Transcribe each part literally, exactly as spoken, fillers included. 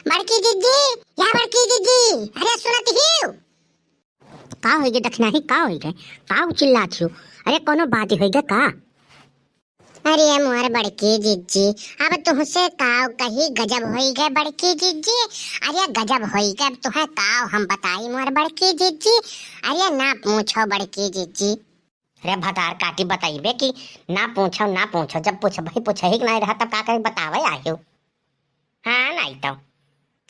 बड़की जिज्जी, या बड़की जिज्जी, अरे सुनत हिउ? का होइगे दखिनही, का होइगे? का चिल्लात हिउ? अरे कौनो बात होइगे का? अरे मोर बड़की जिज्जी, अब तुहसे काव कही, गजब होइगे बड़की जिज्जी। अरे गजब होइगे, अब तुहे काव हम बताई मोर बड़की जिज्जी। अरे ना पूछो बड़की जिज्जी। अरे भतार काटी बताइबे कि ना पूछो, ना पूछो, जब पूछबही, पूछही के नाहीं रहा तब का कही बतावे आहिउ। हाँ नाहीं तो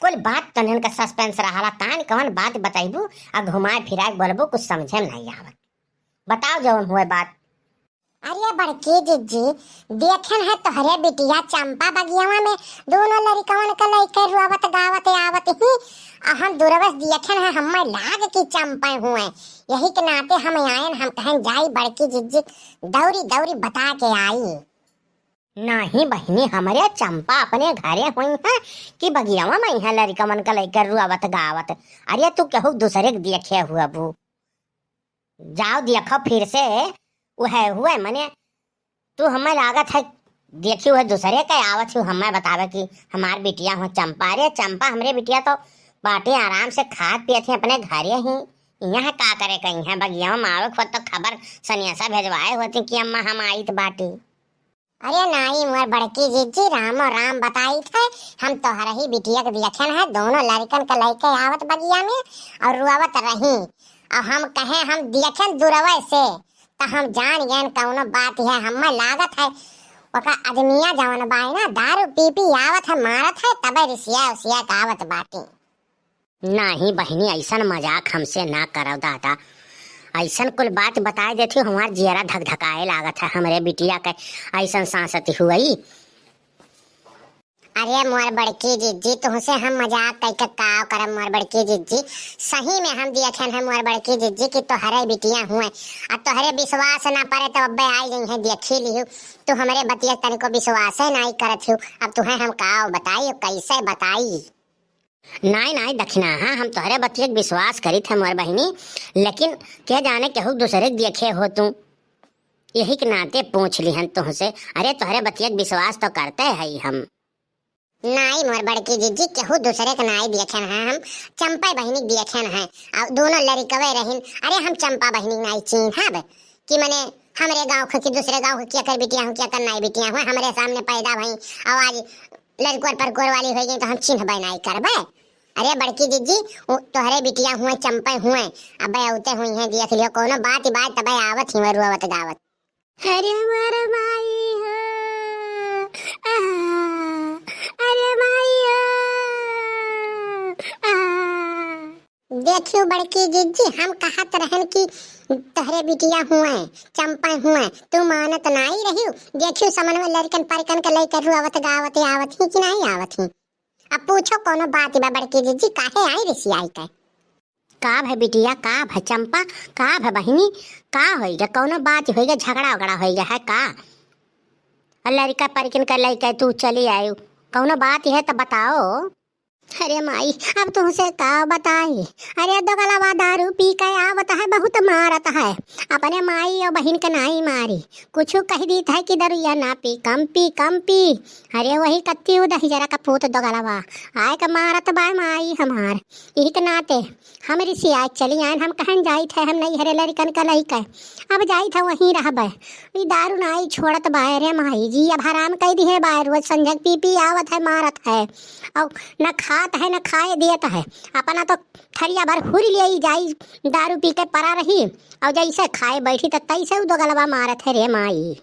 कुल बात तनहन का suspense रहाला, तान कवन बात बताइबू आ घुमाए फिराए के बोलबू, कुछ समझे में नाहीं आवत। बताओ जौन हुए बात। अरे बड़की जिज्जी, देखेन है तोहरे बिटिया चंपा बगियावा में दोनों लड़िकवन के लइके रोवत गावत आवत ही। आ हम दुरवस देखेन है, हम्मे लाग कि चंपा हुए। यही के नाते हम आएन, हम कहेन जाई बड़की जिज्जी दौरी दौरी बता के आई। नाहीं बहिनी, हमरे चंपा अपने घरे हुई है कि बगियावा में है लड़िकवन के लइके रोवत गावत। अरे तू केहू दूसरे के देखे हुए बू। जाओ देखो फिर से, उहे हुए मने तू हमें लागत है देखी हुए दूसरे के आवत ही हमें बतावे कि हमार बिटिया हो चंपा। अरे चंपा हमरे बिटिया तो बाटे आराम से खात पियत ही अपने घरे ही, यहाँ का करे कहीं है बगिया में आवे खुद तो खबर सनेसा भेजवाए होती कि अम्मा हम आइत बाटी। अरे नाहीं मोर बड़की जिज्जी, रामो राम बताइत है, हम तोहरे ही बिटिया के देखेन है, दोनों लड़िकन के लइके आवत बगिया में और रोवत रही। और हम कहे हम देखेन दुरवे से, त हम जान गएन कौनो बात है, हम्मे लागत है ओका आदमिया जवन बाय ना दारू पी पी आवत है, मारत है, तबे रिसिया उसिया के आवत बाटी। नाहीं बहिनी, अइसन मजाक हमसे ना करव दादा, अइसन कुल बात बताए देती हमार जियरा धक धकाए लागत है हमरे बिटिया के अइसन सांसत हुई। अरे मोर बड़की जिज्जी, तुहसे हम मजाक कइके काव करब मोर बड़की जिज्जी, सही में हम देखेन है मोर बड़की जिज्जी कि तोहरे बिटिया हुए। अब तोहरे विश्वास ना परे तो अब्बे आई गई है, देखी लिहू। तू हमरे बतिया तनिको विश्वासे नाहीं करत हिउ, अब तुहे हम काव बताई, कैसे बताई? नाहीं नाहीं दखिनहा, हम तोहरे बतिया के विश्वास करित है मोर बहिनी, लेकिन के जाने केहू दूसरे के देखे हो तू, यही के नाते पूछ लिहन तुहसे। अरे तोहरे बतिया के विश्वास तो करते है हम। नाहीं मोर बड़की जिज्जी, केहू दूसरे के नाहीं देखेन है हम, चंपा बहिनी के देखेन है। और दोनों लड़िकवे रहिन, अरे हम चंपा बहिनी के नाहीं चीन्हब कि मने हमरे गाँव के कि दूसरे गाँव के केकर बिटिया हो, केकर नाहीं बिटिया हो, हमरे सामने पैदा भई, और आज लड़कोर परकोर वाली होइ गई तो हम चिन्हबे नाहीं करबे। अरे बड़की जिज्जी, उ तोहरे बिटिया हुए, चंपे हुए, अबे अउते हुई हैं, देख लियो कौनो बात ही बात तबे आवत ही रोवत गावत। अरे मोर माई हो, आ, अरे माई हो, आ। देखियो बड़की जिज्जी, हम कहत रहन कि तोहरे बिटिया हुए, चंपा हुए, तू मानत नाई रहियो। देखियो समनवा लड़िकन परिकन के लइके रोवत गावत आवत ही कि नाई आवत ही। अब पूछो कौनो बात बा बड़की जिज्जी, काहे आई रिसियाई के? का भय बिटिया, का भय चंपा, का भय बहिनी, का होइगा? कौनो बात होइगा, झगड़ा उगड़ा होइगा है का? और लड़िका परिकन के लइके तू चली आयु, कौनो बात है तो बताओ। अरे माई, अब तुहसे का बताई? अरे दोगलवा दारू पी के आवत है, बहुत मारत है। अपने माई और बहिन के नाई मारी, कुछ कह दीत है कि दरुइया ना पी, कम पी, कम पी। अरे वही कत्ती उ दहिजरा का पूत दोगलवा आए के मारत बा माई हमार। यही के नाते हम रिसियाए चली आएन, हम कहन जाइत है, हम नैहरे लड़िकन के लइके अब जाइत है वहीं रहबे। ई दारू नाई छोड़त बाय रे माई जी, अब हराम कइ दिहे बाय, रोज संझक पी पी आवत है, मारत है, और न खात है न खाए देत है, अपना तो थरिया भर हुरि लेई जाई, दारू पी के परा रही, और जैसे खाए बैठी त तैसे उ दोगलवा मारत है रे माई।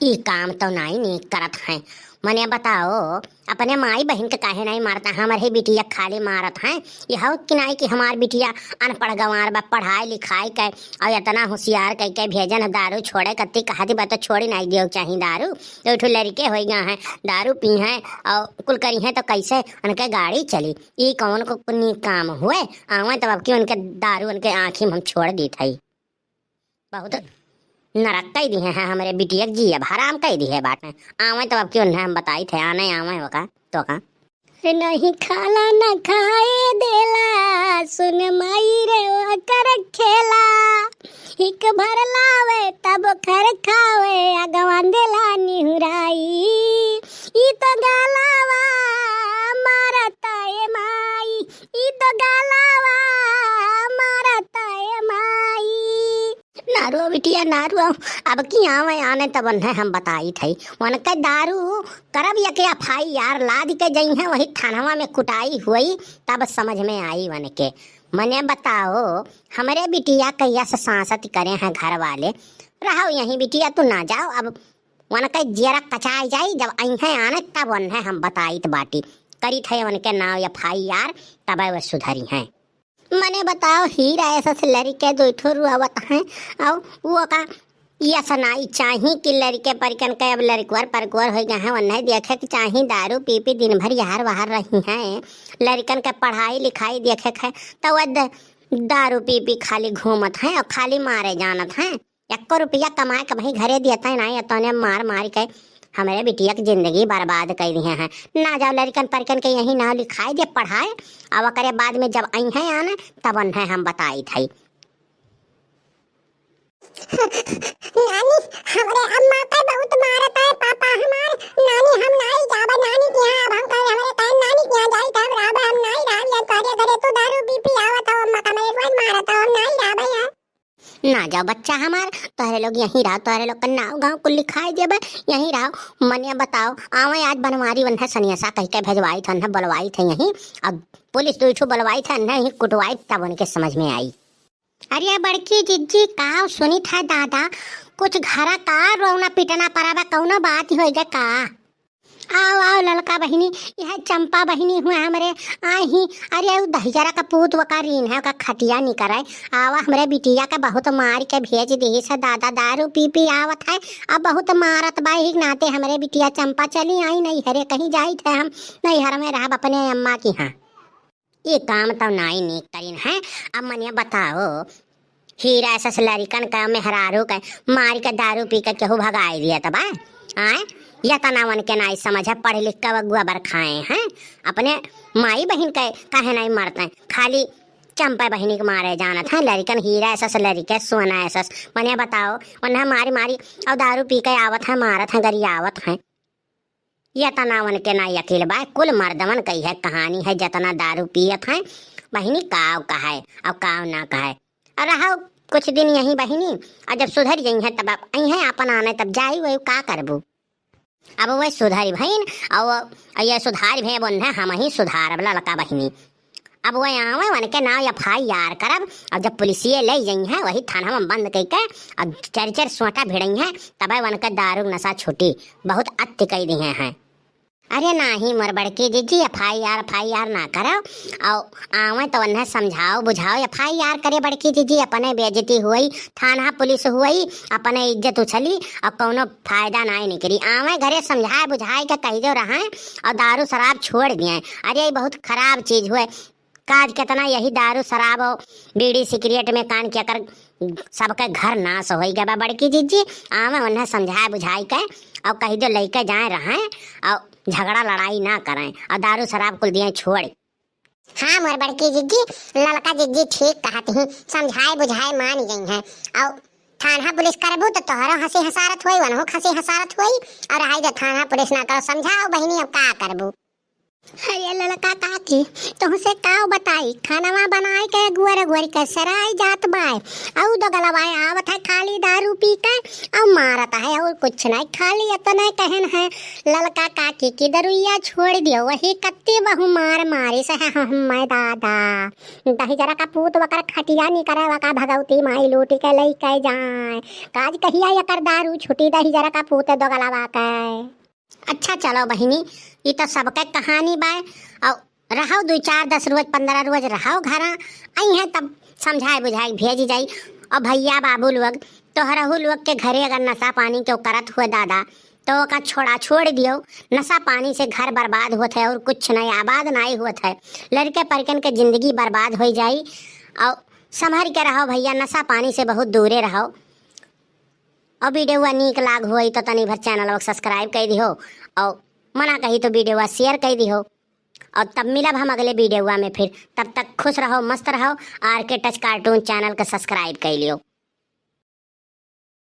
ई काम तो नाई नीक करत हैं। मने बताओ, अपने माई बहिन के काहे नाई मारता, हमरे ही बिटिया खाली मारत हैं। यह कि नाई कि हमार बिटिया अनपढ़ गंवार बा, पढ़ाई लिखाई के और इतना होशियार कइ के भेजन है दारू छोड़े, कत्ती कहती बा तो छोड़ी नाई दियो चाही दारू। दो ठो लड़िके होइगा हैं, दारू पी हैं और कुल करी हैं तो कैसे उनके गाड़ी चली? ई कौन को नीक काम हुए? आवे तब अब की उनके दारू उनके आँखी में हम छोड़ दीत है। बहुत नरक कइ दिहे हैं हमरे बिटिया के, जिया हराम कइ दिहे बाटे। आवे तब अब की उन्हें हम बताइत है, आने आवे ओका तो का। नहीं खाला न खाए देला, सुन माई रे ओकर खेला। हिक भर लावे तब खर खावे, अगवा देला निहुराई। ई तो गालावा मारता तो बिटिया ना रुआओ, अब की आवे आने तब उन्हें हम बताइत हई। उनके दारू करब या के FIR लाद के जइहें, वही थानवा में कुटाई हुई, तब समझ में आई उनके। मने बताओ, हमरे बिटिया कहिया से सांसत करे हैं घर वाले। रहो यहीं बिटिया, तू ना जाओ, अब उनके जियरा कचाई जाई, जब अइहें आने तब उन्हें हम बताइत बाटी। करित है उनके नाव FIR, तब वो सुधरी हैं। मने बताओ, हीरा ऐसा से लड़के दो ठो रुआवत हैं, और वो का ये सनाई चाही कि लड़के परिकन के अब लड़कुअर परकुअर हो गए हैं, उन्हें देखे के चाही, दारू पी पी दिन भर यार बाहर रही हैं, लड़कन के पढ़ाई लिखाई देखे के है, तो वह द-, दारू पी पी खाली घूमत हैं और खाली मारे जानत हैं। एको रुपया कमाए के भाई घरे देते नहीं, तने मार मार के हमरे बिटिया के जिंदगी बर्बाद कर दिए हैं। ना जाओ लड़कन परिकन के यहीं नाव लिखाई दे, पढ़ाए, अब ओकरे बाद में जब अइहें आने तब उन्हें हम बताइत हई। नानी, हमरे अम्मा के बहुत मारत है पापा हमार। नानी, हम नाई जाबे नानी के यहाँ, अब हम कहे हमरे कहे नानी के यहाँ जाई तब रहबे, हम नाई रहब, या तोहरे घरे तू दारू पी पी आवत हो, अम्मा का मेरे रोज मारत हो, हम नाई रहबे यहाँ। ना जाओ बच्चा हमार, तोहरे लोग यहीं रहो, तोहरे लोग का नाव गाँव कुल लिखाई देबे, यहीं रहो। मने बताओ, आवे आज बनवारी वन्हे सनियसा कह के भेजवाई थे, उन्हें बुलवाई थे यहीं, अब पुलिस दो ठो बुलवाई थे, उन्हें यहीं कुटवाई, तब उनके समझ में आई। अरे बड़की जिज्जी, काव सुनित है दादा, कुछ घरा का रोना पिटना पड़ा बा, कौनो बात ही होई गा का? आओ, आओ ललका बहिनी, यह चंपा बहिनी हुए हमरे, आई ही। अरे उ दहिजरा का पूत वका रीन है, ओका खटिया निकरे। आवा, हमरे बिटिया के बहुत मार के भेज दिहिस है दादा, दारू पी पी आवत है, अब बहुत मारत बा, ही नाते हमरे बिटिया चंपा चली आई नैहरे, कहीं जाइत है हम नैहर में रहब अपने अम्मा की यहाँ। ये काम तो नाई नीक करिन है। अब मनिया बताओ, हीरा ऐसा से लड़िकन का मेहरारू के मार के दारू पी के केहू भगाई दिया तब आए? या तना उनके नाई समझ है, पढ़ लिख के अगुआ बर खाए हैं, अपने माई बहिन के काहे नाई मारते हैं, खाली चंपा बहिनी के मारे जानत हैं। लड़िकन हीरा ऐसा से लड़िके सोना ऐसा से, मनिया बताओ, उन्हें मारी मारी और दारू पी के आवत है, मारत हैं, गरियावत हैं। ये तना उनके ना अकिल बा, कुल मर्दवन कही है कहानी है, जतना दारू पियत हैं बहिनी, काव कहे और काव ना कहे। और रहो कुछ दिन यहीं बहिनी, और जब सुधर जइहें तब आप अइहें आपन आने, तब जाई वही का करबू। अब वह सुधरी भइन, और ये सुधारी भे बोल है, हम ही सुधारब ललका बहिनी। अब वह आवे, वनके नाव FIR करब, और जब पुलिसिये ले जइहें, वही थाना में बंद कइके, और चार चार सोटा भिड़इहें, तबे वनके दारू के नशा छूटी। बहुत अति कई दिहे हैं। अरे नाही मोर बड़की जिज्जी, FIR, FIR ना करो, और आवे तो उन्हें समझाओ बुझाओ, FIR करे बड़की जिज्जी, अपने बेइज्जती हुई, थाना पुलिस हुई, अपने इज्जत उछली, और कौनो फायदा नाई निकली। आवे घरे समझाए बुझाए के कही जो रहे, और दारू शराब छोड़ दिए। अरे ये बहुत खराब चीज हुए, काज केतना यही दारू शराब और बीड़ी सिगरेट में कान के कर सबके घर नाश होई गए बा बड़की जिज्जी। आवे उन्हें समझाए बुझाए के और कही जो लइके जाए रहें और झगड़ा लड़ाई ना करें और दारू शराब कुल दिए छोड़। हाँ मोर बड़की जिज्जी, ललका जिज्जी ठीक कहत ही, समझाए बुझाए मान गई हैं। और थाना पुलिस करबू तो तोहरो हंसी हंसारत होई, वनहो हंसी हंसारत होई। और आई जो थाना पुलिस ना करो, समझाओ बहिनी, अब का करबू? अरे ललका काकी, तुहसे काव बताई, खानवा बनाए के गुअर गुअर के सराय जात बाय, औ दोगलवा आवत है खाली दारू पी के, औ मारत है और कुछ नहीं, खाली इतने कहन है। ललका काकी की दरुइया छोड़ दियो, वही कत्ती बहु मार मारी से है हम मैं दादा। दहिजरा का पूत वकर खटिया निकरे वका भगवती माई लूटी के लई के जाए। काज कहिया यकर दारू छुटी दहिजरा का पूत दोगलवा के। अच्छा चलो बहिनी, ई तो सबके कहानी बाय। और रहो दुई चार दस रोज, पन्द्रह रोज रहो घरा, अइहें तब समझाए बुझाए भेज जाई। और भैया बाबू लोग, तोहरहू लोग के घरे अगर नशा पानी केहू करत हुए दादा, तो ओका छोड़ा छोड़ दियो। नशा पानी से घर बर्बाद होत है और कुछ नहीं, आबाद नहीं होत है। लड़के परिकन के जिंदगी बर्बाद हो जाई। और संभर के रहो भैया, नशा पानी से बहुत दूरे रहो। और वीडियोवा नीक लाग होई तो तनी भर चैनलवा के subscribe कर दिहो, और मना कही तो वीडियोवा share कर दिहो। और तब मिलब हम अगले वीडियोवा में फिर, तब तक खुश रहो, मस्त रहो, आर के टच कार्टून चैनल के subscribe कर लियो।